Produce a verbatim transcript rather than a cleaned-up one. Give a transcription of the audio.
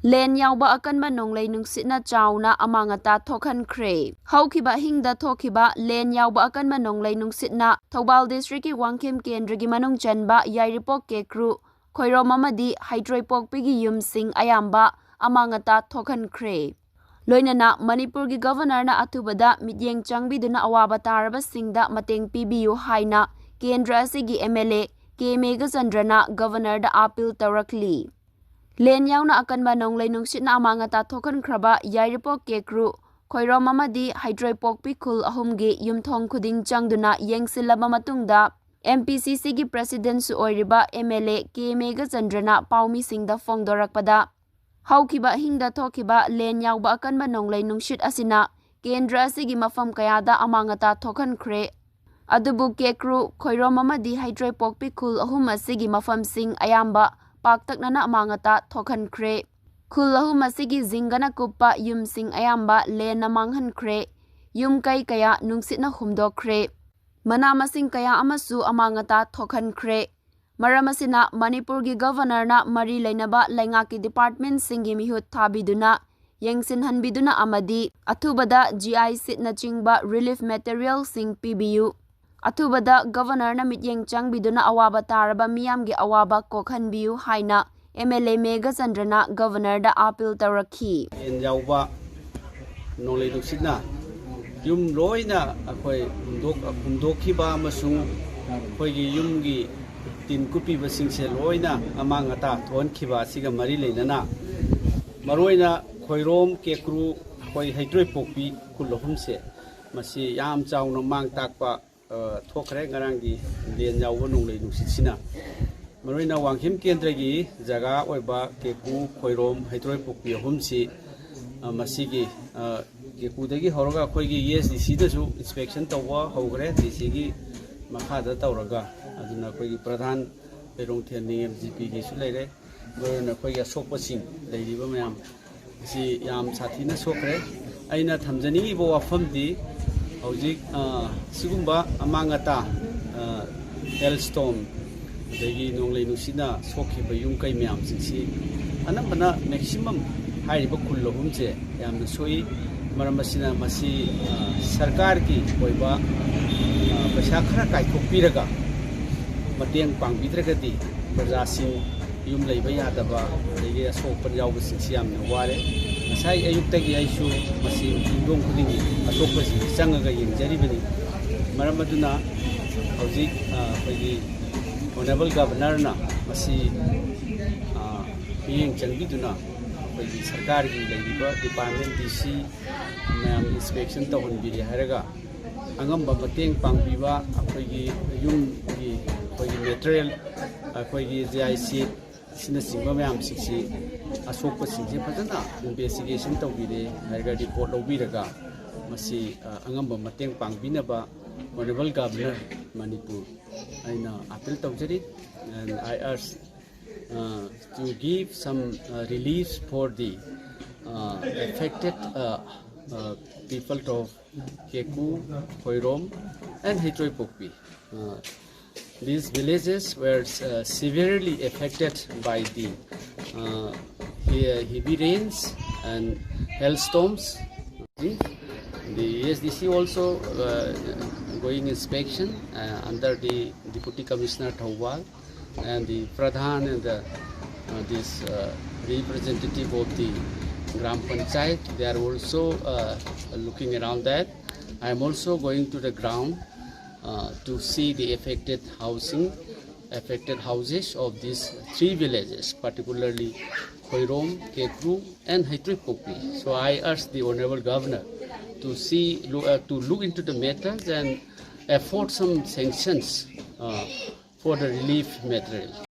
ꯂꯦꯟ ꯌꯥꯎꯕ ꯑꯀꯟꯕ ꯅꯣꯡꯂꯩ ꯅꯨꯡꯁꯤꯠꯅ ꯆꯥꯎꯅ ꯑꯃꯥꯡ ꯑꯇꯥ ꯊꯣꯛꯍꯟꯈ꯭ꯔꯦ꯫ ꯍꯧꯈꯤꯕ ꯑꯍꯤꯡꯗ ꯊꯣꯛꯈꯤꯕ ꯂꯦꯟ ꯌꯥꯎꯕ ꯑꯀꯟꯕ ꯅꯣꯡꯂꯩ ꯅꯨꯡꯁꯤꯠꯅ ꯊꯧꯕꯥꯜ ꯗꯤꯁꯇ꯭ꯔꯤꯛꯀꯤ ꯋꯥꯡꯈꯦꯝ ꯀꯦꯟꯗ꯭ꯔꯒꯤ ꯃꯅꯨꯡ ꯆꯟꯕ ꯌꯥꯏꯔꯤꯄꯣꯛ ꯀꯦꯀ꯭ꯔꯨ, ꯈꯣꯏꯔꯣꯝ ꯑꯃꯗꯤ ꯍꯩꯇ꯭ꯔꯣꯏꯄꯣꯛꯄꯤꯒꯤ ꯌꯨꯝꯁꯤꯡ ꯑꯌꯥꯝꯕ ꯑꯃꯥꯡ ꯑꯇꯥ ꯊꯣꯛꯍꯟꯈ꯭ꯔꯦ꯫ ꯂꯣꯏꯅꯅ ꯃꯅꯤꯄꯨꯔꯒꯤ ꯒꯚꯔꯅꯔꯅ ꯑꯊꯨꯕꯗ ꯃꯤꯠꯌꯦꯡ ꯆꯪꯕꯤꯗꯨꯅ ꯑꯋꯥꯕ ꯇꯥꯔꯕꯁꯤꯡꯗ ꯃꯇꯦꯡ ꯄꯤꯕꯤꯌꯨ ꯍꯥꯏꯅ ꯀꯦꯟꯗ꯭ꯔ ꯑꯁꯤꯒꯤ ꯑꯦꯝ ꯑꯦꯜ ꯑꯦ ꯀꯦ ꯃꯦꯘꯆꯟꯗ꯭ꯔꯅ ꯒꯚꯔꯅꯔꯗ ꯑꯥꯄꯤꯜ ꯇꯧꯔꯛꯂꯤ꯫ ꯂꯦꯟ ꯌꯥꯎꯅ ꯑꯀꯟꯕ ꯅꯣꯡꯂꯩ ꯅꯨꯡꯁꯤꯠꯅ ꯑꯃꯥꯡ ꯑꯇꯥ ꯊꯣꯛꯍꯟꯈ꯭ꯔꯕ ꯌꯥꯏꯔꯤꯄꯣꯛ ꯀꯦꯀ꯭ꯔꯨ, ꯈꯣꯏꯔꯣꯝ ꯑꯃꯗꯤ ꯍꯩꯇ꯭ꯔꯣꯏꯄꯣꯛꯄꯤ ꯈꯨꯜ ꯑꯍꯨꯝꯒꯤ ꯌꯨꯝꯊꯣꯡ ꯈꯨꯗꯤꯡ ꯆꯪꯗꯨꯅ ꯌꯦꯡꯁꯤꯜꯂꯕ ꯃꯇꯨꯡꯗ, ꯑꯦꯝ ꯄꯤ ꯁꯤ ꯁꯤꯒꯤ ꯄ꯭ꯔꯦꯁꯤꯗꯦꯟꯠꯁꯨ ꯑꯣꯏꯔꯤꯕ ꯑꯦꯝ ꯑꯦꯜ ꯑꯦ ꯀꯦ ꯃꯦꯘꯆꯟꯗ꯭ꯔꯅ ꯄꯥꯎꯃꯤꯁꯤꯡꯗ ꯐꯣꯡꯗꯣꯔꯛꯄꯗ, ꯍꯧꯈꯤꯕ ꯑꯍꯤꯡꯗ ꯊꯣꯛꯈꯤꯕ ꯂꯦꯟ ꯌꯥꯎꯕ ꯑꯀꯟꯕ ꯅꯣꯡꯂꯩ ꯅꯨꯡꯁꯤꯠ ꯑꯁꯤꯅ ꯀꯦꯟꯗ꯭ꯔ ꯑꯁꯤꯒꯤ ꯃꯐꯝ ꯀꯌꯥꯗ ꯑꯃꯥꯡ ꯑꯇꯥ ꯊꯣꯛꯍꯟꯈ꯭ꯔꯦ꯫ ꯑꯗꯨꯕꯨ ꯀꯦꯀ꯭ꯔꯨ, ꯈꯣꯏꯔꯣꯝ ꯑꯃꯗꯤ ꯍꯩꯇ꯭ꯔꯣꯏꯄꯣꯛꯄꯤ ꯈꯨꯜ ꯑꯍꯨꯝ ꯑꯁꯤꯒꯤ ꯃꯐꯝꯁꯤꯡ ꯑꯌꯥꯝꯕ ꯄꯥꯛꯇꯛꯅꯅ ꯑꯃꯥꯡ ꯑꯇꯥ ꯊꯣꯛꯍꯟꯈ꯭ꯔꯦ꯫ ꯈꯨꯜ ꯑꯍꯨꯝ ꯑꯁꯤꯒꯤ ꯖꯤꯡꯒꯅ ꯀꯨꯞꯄ ꯌꯨꯝꯁꯤꯡ ꯑꯌꯥꯝꯕ ꯂꯦꯟꯅ ꯃꯥꯡꯍꯟꯈ꯭ꯔꯦ꯫ ꯌꯨꯝ ꯀꯩ ꯀꯌꯥ ꯅꯨꯡꯁꯤꯠꯅ ꯍꯨꯝꯗꯣꯛꯈ꯭ꯔꯦ꯫ ꯃꯅꯥ ꯃꯁꯤꯡ ꯀꯌꯥ ꯑꯃꯁꯨ ꯑꯃꯥꯡ ꯑꯇꯥ ꯊꯣꯛꯍꯟꯈ꯭ꯔꯦ꯫ ꯃꯔꯝ ꯑꯁꯤꯅ ꯃꯅꯤꯄꯨꯔꯒꯤ ꯒꯚꯔꯅꯔꯅ ꯃꯔꯤ ꯂꯩꯅꯕ ꯂꯩꯉꯥꯛꯀꯤ ꯗꯤꯄꯥꯔꯠꯃꯦꯟꯠꯁꯤꯡꯒꯤ ꯃꯤꯍꯨꯠ ꯊꯥꯕꯤꯗꯨꯅ, ꯌꯦꯡꯁꯤꯟꯍꯟꯕꯤꯗꯨꯅ ꯑꯃꯗꯤ ꯑꯊꯨꯕꯗ ꯖꯤ ꯑꯥꯏ ꯁꯤꯠꯅꯆꯤꯡꯕ ꯔꯤꯂꯤꯐ ꯃꯦꯇꯔꯤꯌꯦꯜꯁꯤꯡ ꯄꯤꯕꯤꯌꯨ꯫ ꯑꯊꯨꯕꯗ ꯒꯚꯔꯅꯔꯅ ꯃꯤꯠꯌꯦꯡ ꯆꯪꯕꯤꯗꯨꯅ ꯑꯋꯥꯕ ꯇꯥꯔꯕ ꯃꯤꯌꯥꯝꯒꯤ ꯑꯋꯥꯕ ꯀꯣꯛꯍꯟꯕꯤꯌꯨ ꯍꯥꯏꯅ ꯑꯦꯝ ꯑꯦꯜ ꯑꯦ ꯃꯦꯘꯆꯟꯗ꯭ꯔꯅ ꯒꯚꯔꯅꯔꯗ ꯑꯥꯄꯤꯜ ꯇꯧꯔꯛꯈꯤ꯫ ꯂꯦꯟ ꯌꯥꯎꯕ ꯅꯣꯡꯂꯩ ꯅꯨꯡꯁꯤꯠꯅ ꯌꯨꯝ ꯂꯣꯏꯅ ꯑꯩꯈꯣꯏ ꯍꯨꯝꯗꯣꯛ-, ꯍꯨꯝꯗꯣꯛꯈꯤꯕ ꯑꯃꯁꯨꯡ ꯑꯩꯈꯣꯏꯒꯤ ꯌꯨꯝꯒꯤ ꯇꯤꯟ ꯀꯨꯞꯄꯤꯕꯁꯤꯡꯁꯦ ꯂꯣꯏꯅ ꯑꯃꯥꯡ ꯑꯇꯥ ꯊꯣꯛꯍꯟꯈꯤꯕ ꯑꯁꯤꯒ ꯃꯔꯤ ꯂꯩꯅꯅ, ꯃꯔꯨꯑꯣꯏꯅ ꯈꯣꯏꯔꯣꯝ, ꯀꯦꯀ꯭ꯔꯨ, ꯑꯩꯈꯣꯏ ꯍꯩꯇ꯭ꯔꯣꯏꯄꯣꯛꯄꯤ ꯈꯨꯜ ꯑꯍꯨꯝꯁꯦ, ꯃꯁꯤ ꯌꯥꯝ ꯆꯥꯎꯅ ꯃꯥꯡ ꯇꯥꯛꯄ, ꯑ, ꯊꯣꯛꯈ꯭ꯔꯦ ꯉꯔꯥꯡꯒꯤ ꯂꯦꯟ ꯌꯥꯎꯕ ꯅꯣꯡꯂꯩ ꯅꯨꯡꯁꯤꯠꯁꯤꯅ꯫ ꯃꯔꯨꯑꯣꯏꯅ ꯋꯥꯡꯈꯦꯝ ꯀꯦꯟꯗ꯭ꯔꯒꯤ ꯖꯒꯥ ꯑꯣꯏꯕ ꯀꯦꯀ꯭ꯔꯨ, ꯈꯣꯏꯔꯣꯝ, ꯍꯩꯇ꯭ꯔꯣꯏꯄꯣꯛꯄꯤ ꯑꯍꯨꯝꯁꯤ, ꯑ, ꯃꯁꯤꯒꯤ, ꯑ, ꯀꯦꯀ꯭ꯔꯨꯗꯒꯤ ꯍꯧꯔꯒ ꯑꯩꯈꯣꯏꯒꯤ ꯏ ꯑꯦꯁ ꯗꯤ ꯁꯤꯗꯁꯨ ꯏꯟꯁꯄꯦꯛꯁꯟ ꯇꯧꯕ ꯍꯧꯈ꯭ꯔꯦ, ꯗꯤ ꯁꯤꯒꯤ ꯃꯈꯥꯗ ꯇꯧꯔꯒ꯫ ꯑꯗꯨꯅ ꯑꯩꯈꯣꯏꯒꯤ ꯄ꯭ꯔꯙꯥꯟ ꯂꯩꯔꯣꯡꯊꯦꯟ ꯅꯤꯡꯉꯦꯝ ꯖꯤ ꯄꯤꯒꯤꯁꯨ ꯂꯩꯔꯦ, ꯃꯔꯨꯑꯣꯏꯅ ꯑꯩꯈꯣꯏꯒꯤ ꯑꯁꯣꯛꯄꯁꯤꯡ ꯂꯩꯔꯤꯕ ꯃꯌꯥꯝ ꯑꯁꯤ ꯌꯥꯝ ꯁꯥꯊꯤꯅ ꯁꯣꯛꯈ꯭ꯔꯦ꯫ ꯑꯩꯅ ꯊꯝꯖꯅꯤꯡꯉꯤꯕ ꯋꯥꯐꯝꯗꯤ, ꯍꯧꯖꯤꯛ, ꯑ, ꯁꯤꯒꯨꯝꯕ ꯑꯃꯥꯡ ꯑꯇꯥ, ꯑ, ꯍꯦꯜ ꯁ꯭ꯇꯣꯝ, ꯑꯗꯒꯤ ꯅꯣꯡꯂꯩ ꯅꯨꯡꯁꯤꯠꯅ ꯁꯣꯛꯈꯤꯕ ꯌꯨꯝ ꯀꯩ ꯃꯌꯥꯝꯁꯤꯡꯁꯤ ꯑꯅꯝꯕꯅ maximum ꯍꯥꯏꯔꯤꯕ ꯈꯨꯜ ꯑꯍꯨꯝꯁꯦ ꯌꯥꯝꯅ ꯁꯣꯛꯏ꯫ ꯃꯔꯝ ꯑꯁꯤꯅ ꯃꯁꯤ, ꯑ, ꯁꯔꯀꯥꯔꯒꯤ ꯑꯣꯏꯕ, ꯑ, ꯄꯩꯁꯥ ꯈꯔ ꯀꯥꯏꯊꯣꯛꯄꯤꯔꯒ ꯃꯇꯦꯡ ꯄꯥꯡꯕꯤꯗ꯭ꯔꯒꯗꯤ ꯄ꯭ꯔꯖꯥꯁꯤꯡ ꯌꯨꯝ ꯂꯩꯕ ꯌꯥꯗꯕ, ꯑꯗꯒꯤ ꯑꯁꯣꯛ ꯑꯄꯟ ꯌꯥꯎꯕꯁꯤꯡꯁꯤ ꯌꯥꯝꯅ ꯋꯥꯔꯦ꯫ ꯉꯁꯥꯏ ꯑꯌꯨꯛꯇꯒꯤ ꯑꯩꯁꯨ ꯃꯁꯤ ꯌꯨꯝꯊꯣꯡ ꯈꯨꯗꯤꯡꯒꯤ ꯑꯁꯣꯛꯄꯁꯤꯡꯁꯤ ꯆꯪꯉꯒ ꯌꯦꯡꯖꯔꯤꯕꯅꯤ꯫ ꯃꯔꯝ ꯑꯗꯨꯅ ꯍꯧꯖꯤꯛ, ꯑ, ꯑꯩꯈꯣꯏꯒꯤ Honourable Governorꯅ ꯃꯁꯤ, ꯑ, ꯃꯤꯠꯌꯦꯡ ꯆꯪꯕꯤꯗꯨꯅ ꯑꯩꯈꯣꯏꯒꯤ ꯁꯔꯀꯥꯔꯒꯤ ꯂꯩꯔꯤꯕ department, D C ꯃꯌꯥꯝ inspection ꯇꯧꯍꯟꯕꯤꯔꯦ ꯍꯥꯏꯔꯒ ꯑꯉꯝꯕ ꯃꯇꯦꯡ ꯄꯥꯡꯕꯤꯕ, ꯑꯩꯈꯣꯏꯒꯤ ꯌꯨꯝꯒꯤ ꯑꯩꯈꯣꯏꯒꯤ material, ꯑꯩꯈꯣꯏꯒꯤ J I C ꯑꯁꯤꯅꯆꯤꯡꯕ ꯃꯌꯥꯝꯁꯤꯡꯁꯤ, ꯑꯁꯣꯛꯄꯁꯤꯡꯁꯤ ꯐꯖꯅ investigation ꯇꯧꯕꯤꯔꯦ ꯍꯥꯏꯔꯒ report ꯂꯧꯕꯤꯔꯒ ꯃꯁꯤ, ꯑ, ꯑꯉꯝꯕ ꯃꯇꯦꯡ ꯄꯥꯡꯕꯤꯅꯕ Honourable Governor ꯃꯅꯤꯄꯨꯔ ꯑꯩꯅ appeal ꯇꯧꯖꯔꯤ꯫ And I urge, uh, to give some, uh, relief for the, uh, affected, uh, uh, people of Keku, Khoirom and Heitwoi Pokpi. Uh, these villages were, uh, severely affected by the, uh, he- heavy rains and hailstorms. The A S D C also, uh, going inspection, uh, under the Deputy Commissioner Thoubal and the Pradhan and the, uh, this, uh, representative of the Gram Panchayat. They are also, uh, looking around that. I am also going to the ground, uh, to see the affected housing, affected houses of these three villages, particularly Khoirom, Kekru, and Heitwoi Pokpi. So I urge the Honourable Governor to see, lo- uh, to look into the matters and afford some sanctions, uh, for the relief material.